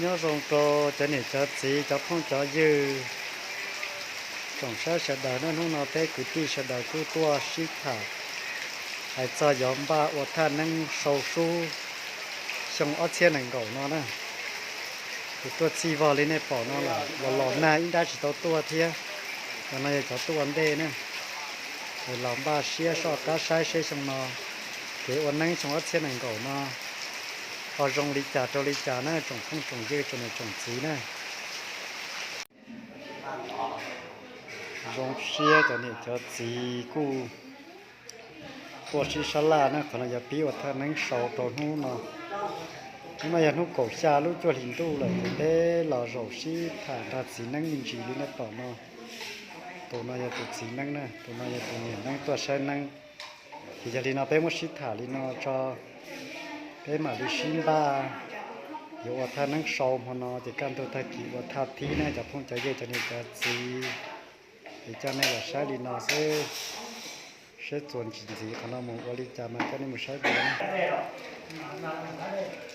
Nyob zoo rau cov niam cov txiv, cov phooj cov ywg, tsoom saib sawv daws na. Hnub no peb kwv tij sawv daws kuj tuaj sib tham hais txog yuav npaj ua thaj neeb sau sub xyoo ob txhiab nees nkaum no na. Kuv tuaj txij vog li nej pom no los los nag ib nrab tsis tau tuaj thiab. Cov no yog cov tuaj ua ntej na. Los npaj siab soj qab saib seb xyoo no kev ua neeb xyoo ob txhiab nees nkaum no ho zoo li cas rau li cas na, tsoom phooj tsoom ywg tsoom niam tsoom txiv na. Zoo siab cov niam cov txiv kuj tuaj sib sab laj na. Qhov no yog pib ua thaj neeb sau rau hnub no. Hnub no yog hnub kaum xya lub cuaj hlis ntuj lawm ces peb los zaum sib tham nrog txiv neeb me ntsis li nej pom no. Tus no yog tus txiv neeb na, tus no yog tus niam neeb tuaj saib neeb. Ces yog li no peb muab sib tham li no tso, peb mam li sib npaj yuav ua thaj neeb sau hmo no ces kaj ntug tag kis ua thaj thib na cov phooj cov ywg cov niam cov txiv. Ces coj nej los saib li no xwb, seb txuas ntsis ntxiv qhov no mus ua li cas mas coj nej mus saib dua.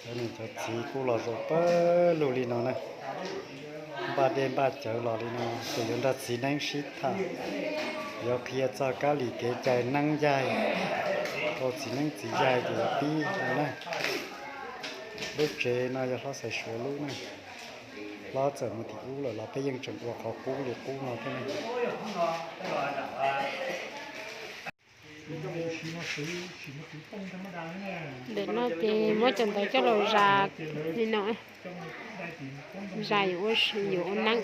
Cov niam cov txiv kuj los zaum pawg lug li no na, npaj dej npaj cawv los li no ces yuav nrog txiv neeb sib tham, yuav qhia txog kab lis kev cai neeb yaig rau txiv neeb txiv yaig ces yuav pib no na. Lub tsev no yog hlob Xais Suav lub na. Hlob txawm mus tim ub lawm los peb yeej tseem ua qhov qub li qub no thiab ne. Ntawm no ces muab cov ntawv coj los zas li no, zas yuav ua neeb.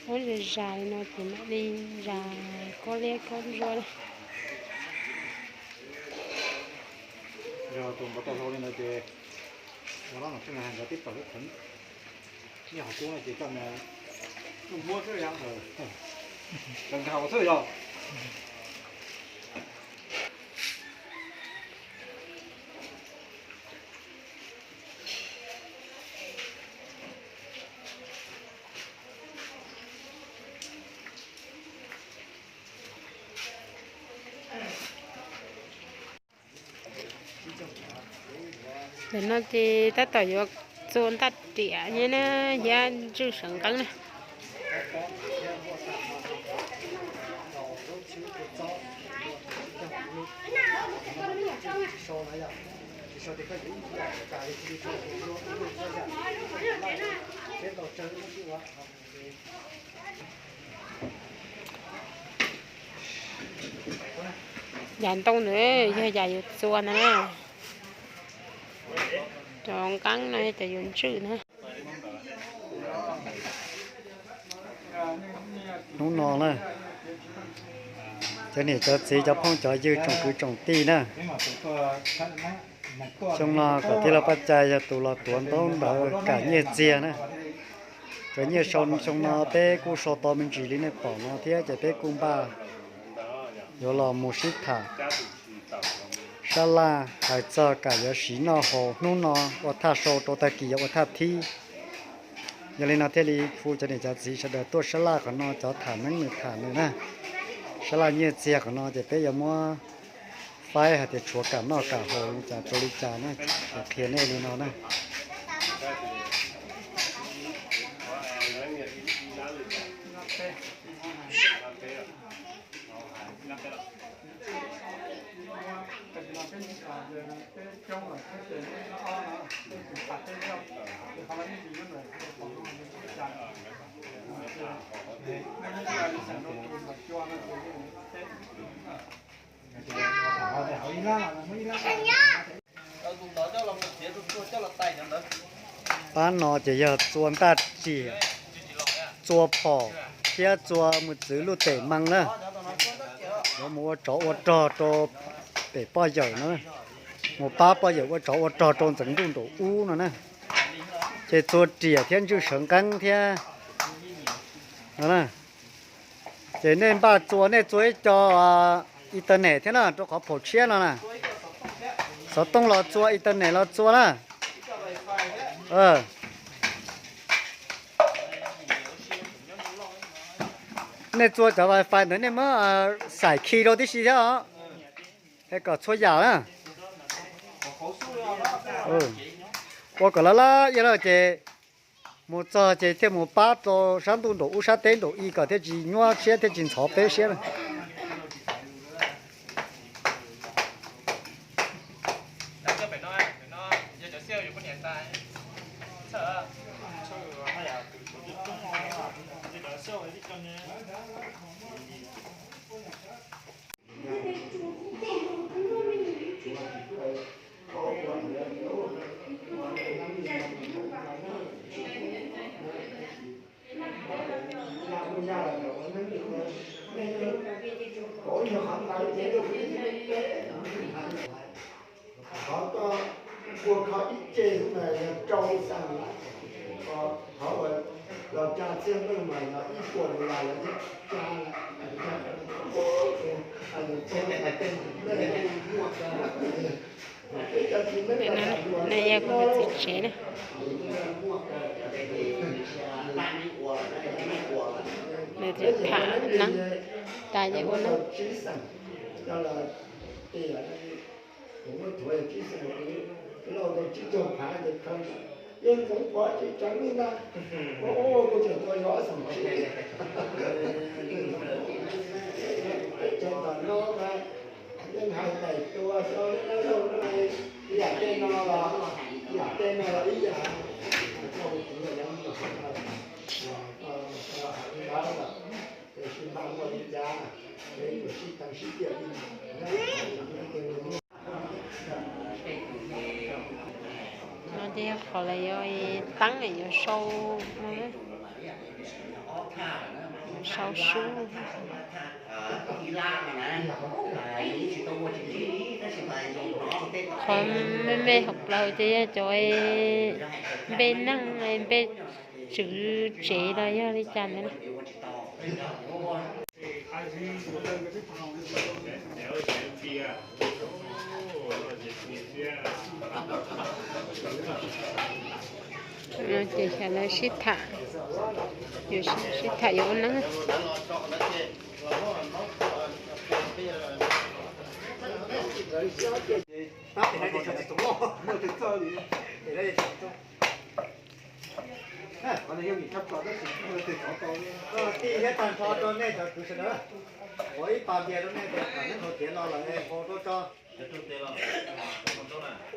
Muab zas zas li no ces mam li zas kob liab kob ntsuab. Yog tus npawg tau hlau li no ces ua lab no tseem hais nkawd tib tawm lub theev. Nyiaj hauv kub no ces coj mus muab xwb yog, nkag hauv xwb yog. Ntawm no ces tab tom yuav txua ntaj riam thiab na, thiab ntswj sawv nqeeb na. Yam ntoo ntawd yog yam yuav txua ntag na. Cov nqeeb no yog cov yuav ntswj na. Hnub no na, cov niam cov txiv cov phooj cov ywg tsoom kwv tsoom tij na, xyoo no kom tij laug Paj Cai yog tus los tuav ntaub ntawv kam nyiaj txiag na. Cov nyiaj sau xyoo no peb kuj sau tau me ntsis li nej pom no thiab ces peb kuj npaj yuav los mus sib tham sab laj hais txog kam yuav siv noj haus hnub no ua thaj sau rau tag kis yuav ua thaj thib. Yog li no thiaj li hu cov niam cov txiv sawv daws tuaj sab laj qhov no, cov tham neeb nws tham nws na. Sab laj nyiaj txiag qhov no ces peb yuav muab faib hais tias tshuav kam noj kam haus li cas rau li cas na, qhia nej li no na. Pab no ces yog txua ntaj riam, txua phom thiab txua mus txwv luj tem mees na. Yuav mus ua tsov ua rog rau pem poj yawm no, mus pab poj yawm ua tsov ua rog rau ntxeev ntuj nraum ub no na. Ces txua riam thiab ntswj sawv nqeeb thiab No na, ces nej npaj txua, nej txua ib co internet thiab na, rau qhov phaum tshiab no na. Xov tooj los txua, internet los txua na. Nej txua cov wifi ntawd nej muab xaim khi rau tib si thiab os, es kom txhua yam na. Ua kom laj laj iab lawm ces mus txog ces thiaj mus pab rau sab ntuj nraum ub sab teb nraum i kom thiaj tsis nyuaj siab thiaj tsis ntxhov peb siab na. Qhov koj ua kho ib ce ntawd yog rau xees lawm, qhov uas los tsa txiaj ntuj mas yog ib puas dollar lawm thiab. Nws yog kuv txiv tsev na. Nws tham neeb tas ces ua neeb. Yeej ntxeev pov tsis tseev li ntag. Ua ua kuv tseem tau yov xeem tsis. Peb tsev tom no mas yeej hais daim tua xyov lub lub no, ib yam tej no los, ib yam tej no los ib yam. Tiam sis mas ua li cas, peb yuav sib teev sib tiam li. No ces yog qhov lawv yuav teeb yuav sau, sau sub. Qhov me me hauv plawv ces yog cov npe neeg npe tswv tsev los yog li cas ntawd na. No ces xyov lawv sib tham, sib tham yuav ua neeb. Tij thiab tag nrho rau nej cov kwv sawv daws, ua ib pas npias rau nej tias kom neeb hauv tiav no los hau rau tso.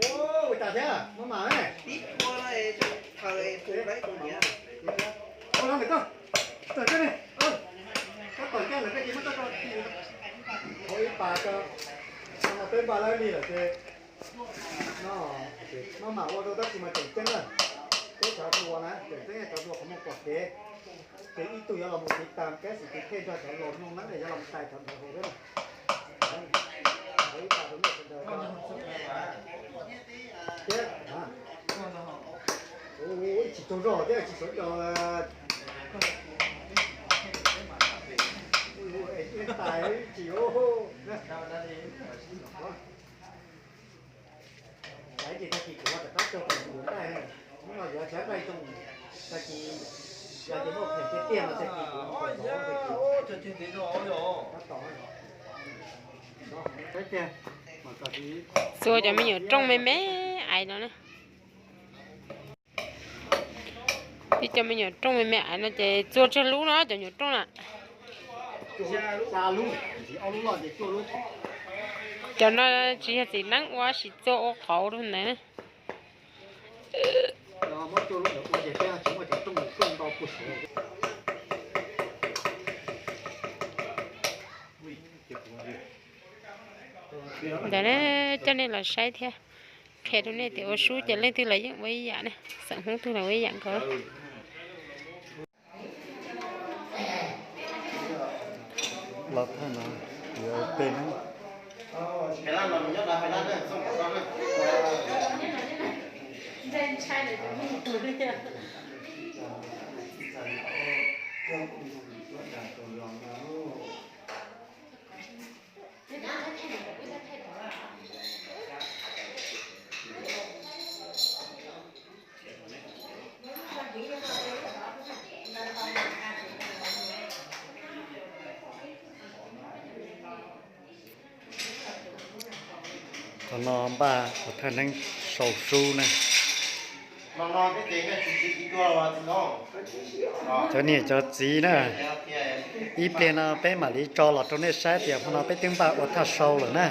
Ua cas thiab maj mam ne? Ua no ntawm koj, tawm kiag ne, koj tawm kiag lawm koj ces muab coj rau tij. Ua ib pas rau, no peb npaj lawv li lawm ces no, maj mam ua rau tab sis mas tseem ceeb na. Peb cov hluas na, tseem ceeb cov hluas qhov muag pom kev. Ces ib tug yuav los mus tiv tas kab xim tiv thej nrog cov laus mloog neeb, yuav los mus tais cov ntawd hauv peb na. Thiab, ib tsis tsaug zog thiab tsis sawv daws. Tais ib tsis Tag kis kuv ua rov qab tso kom kuv yuav nqaij, hnub no yuav tshab nqaij zoo, tag kis yog tias muaj pheem tiag tiag no tag kis kuv ua tag kis tab tom. Txua cov me nyuam rooj me me aiv no na. Tib cov me nyuam rooj me me aiv no ces txua tsawg lub no cov nyuam rooj na. Cov no tsis yog txiv neeb ua, sis txua ua qauv rau ntawd na. Ntawd na, coj nej los saib thiab, qhia rau nej tias ua sub ces leej twg los yeej ua ib yam ne, xeem Hmoob twg los ua ib yam nkaus. Los thaij no, yuav pem no. Qhov no npaj ua thaj neeb sau sub na. Cov niam cov txiv na, ib pliag no peb mam li tso los rau nej saib tias qhov no peb twb npaj ua thaj sau lawm na.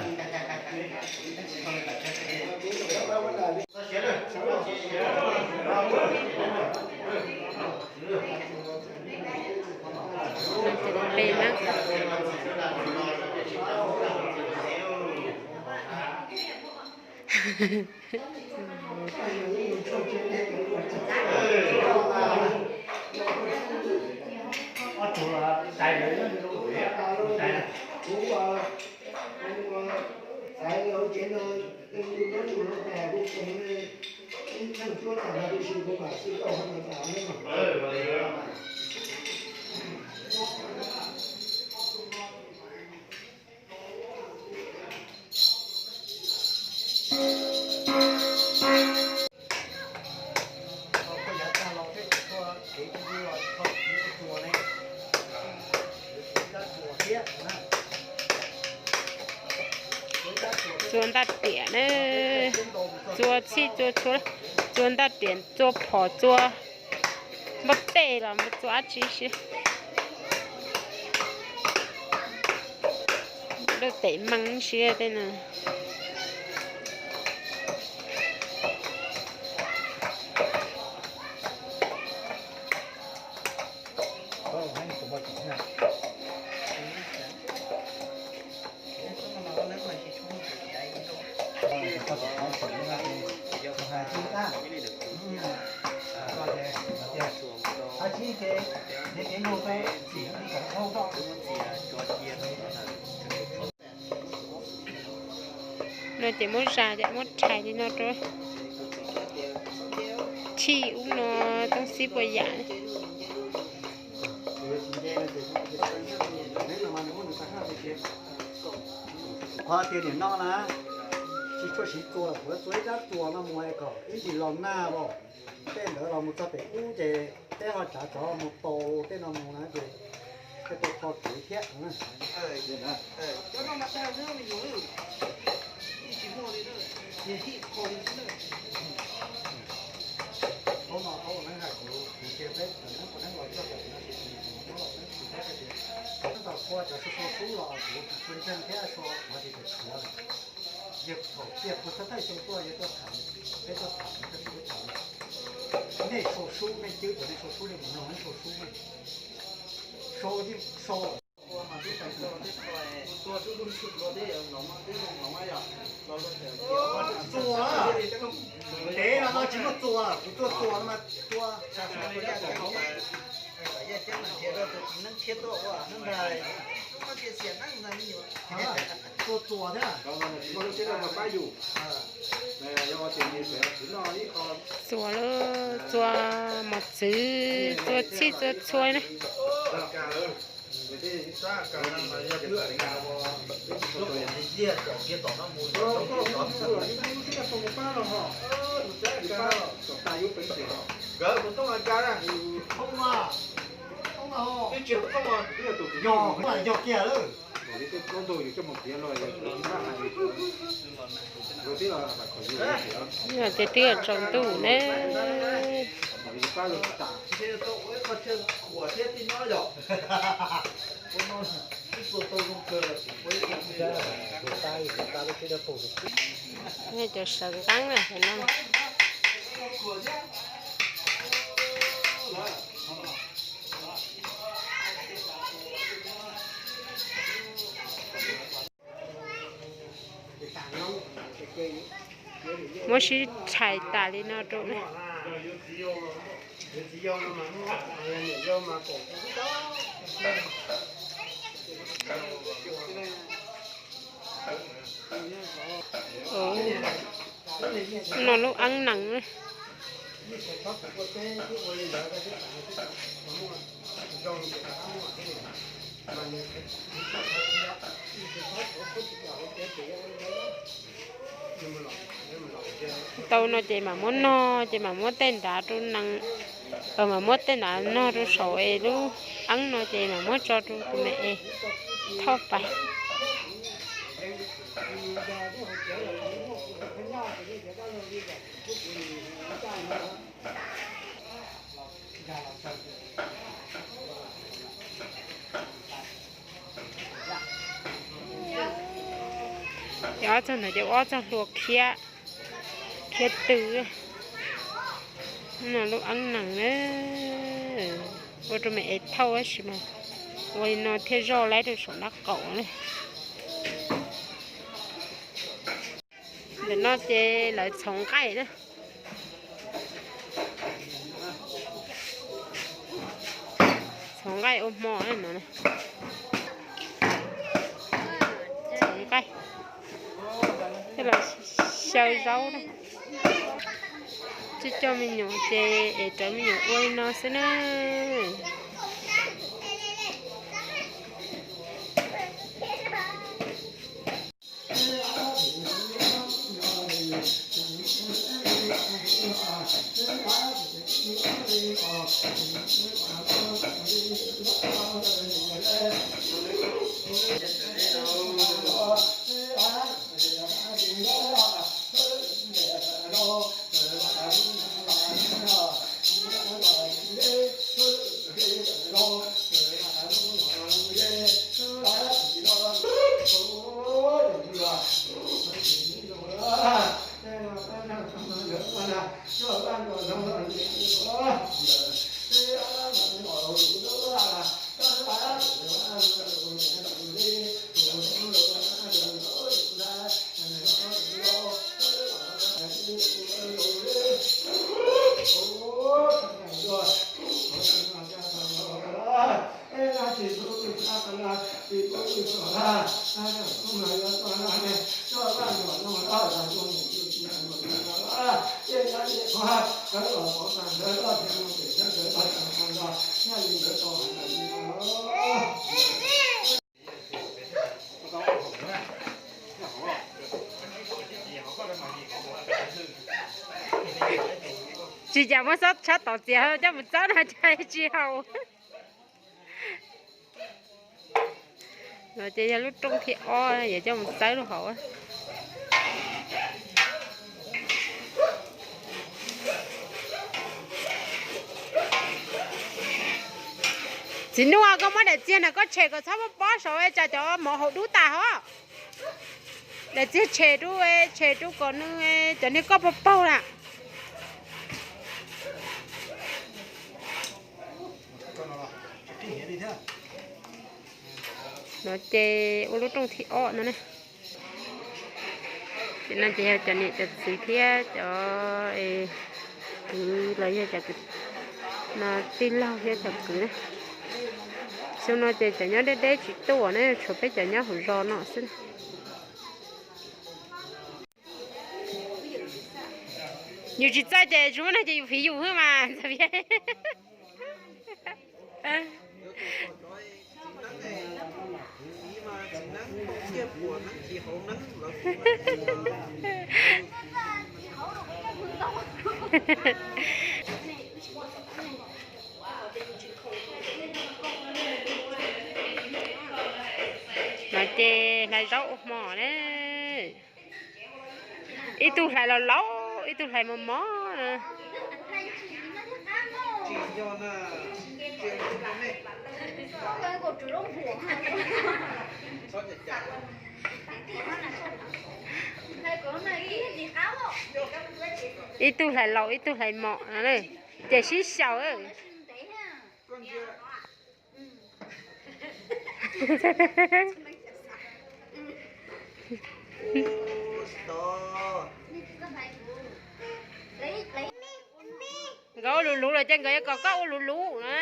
Txua ntaj riam na, txua txhij txua txhua, txua ntaj riam txua phom txua npua tej los txua dab tsi si. Lub tes meej si tej no. No ces muab zas ces muab rhais li no rau. Thij ub no toob xib puas yam. Qhov tias nim no na, tsis tshua siv txuas, kuv txua ib rab txuas no mus kom ib ntsis los nag os. Tej ntawd los mus txog pem ub ces peb ho tsav tsov mus taus tej no mus na ces thiaj tau tho kev thiab. Thaum kuv txog thaij xyoo tuaj yog tuaj tham, peb tuaj tham, nej sau sub, nej cwb cov nej sau sub li mus mloog nej sau sub, sau yeej sau. Txuas, ntev no no tsis muaj txuas, kuv txuas txuas no mas txuas. Txuas txuas thiab. Txuas lawm, txuas mos txwv, txuas txhij txuas txhua na. Yog ces twb tsaus ntuj ne. Nej cov sawv nqeeb na no. Muab sib rhais tas li no rau. No lub eeb nees. Tau no ces mam muab no, ces mam muab tej nrad rau nees, mam muab tej nrad no rau saum es lub eeb no ces mam muab tso rau tus me es thauj pais. Ces ob txog ntawd ces ua ob txog hlua khiab, khiab tw, lub eeb nees na, ua rau me es thauj tab sis mas ua li no thiaj zoj laib rau saum nraub qaum na. Ntawm no ces lawv txhoov nqaij na. Txhoov nqaij ua hmo no. Txhoov nqaij, thiab los xyaw zaub na. Coj coj me nyuam ces es rawv me nyuam ua li no xwb na. Tsis cas muab tshab tom txias coj mus txawb no cas tsis haum. No ces yog lub rooj thib ob yuav coj mus txawb rau hauv. Txiv Nuj, koj muab daim txiag no koj tshem kom txhob pob pob saud tsam cov mov hauv dub tas hov. Daim txiag tshem rub, tshem rub kom nws cov niag koj paug paug na. No ces ua lub rooj thib ob no ne. Ces no ces yog cov niam cov txiv thiab cov kwv los yog cov kwv, no tij laug thiab cov kwv na. Xyoo no ces cov nyob deb deb tsis tuaj ne, tshuav peb cov nyob hauv zos no xwb. Yus tsis txawj ces tsis muaj neeg ces yus fiv yus xwb mas. No ces hlais zaub ua hmo na. Ib tug hlais laus laus, ib tug hlais mos mos. Ib tug hlais laus ib tug hlais mos no, ces sib xyaw. Nkawd ua luv luv lawm ces nkawd yuav kom koj ua luv luv na.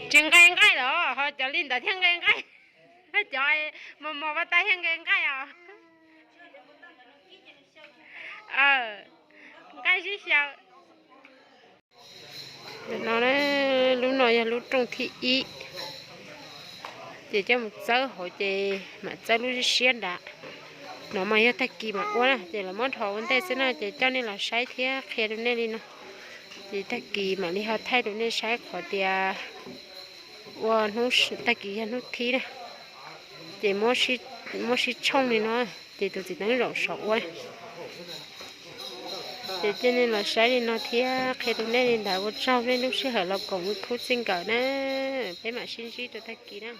Tsis nqe nqaij los ho cov li ntawd thiaj nqe nqaij. Cov mos mos paj tag thiaj nqe nqaij os. Nqaij sib xyaw. No, lub no yog lub rooj thib ib. Ces coj mus txawb hauv ces mam txawb lub siab siab nrad. No mas yog tag kis mam ua na, ces lawv muab rho ua ntej xwb na, ces coj nej los saib thiab qhia rau nej li no. Ces tag kis mam li ho thaij rau nej saib qhov tias ua, tag kis yog hnub thib na, ces muab sib tshooj li no, ces tus txiv neeb zaum saum ua. Ces cia nej los saib li no thiab qhia rau nej li ntawd, ua tsaug nej lub sij hawm los koom khub txij nkawm na, peb mam sib ntsib rau tag kis na.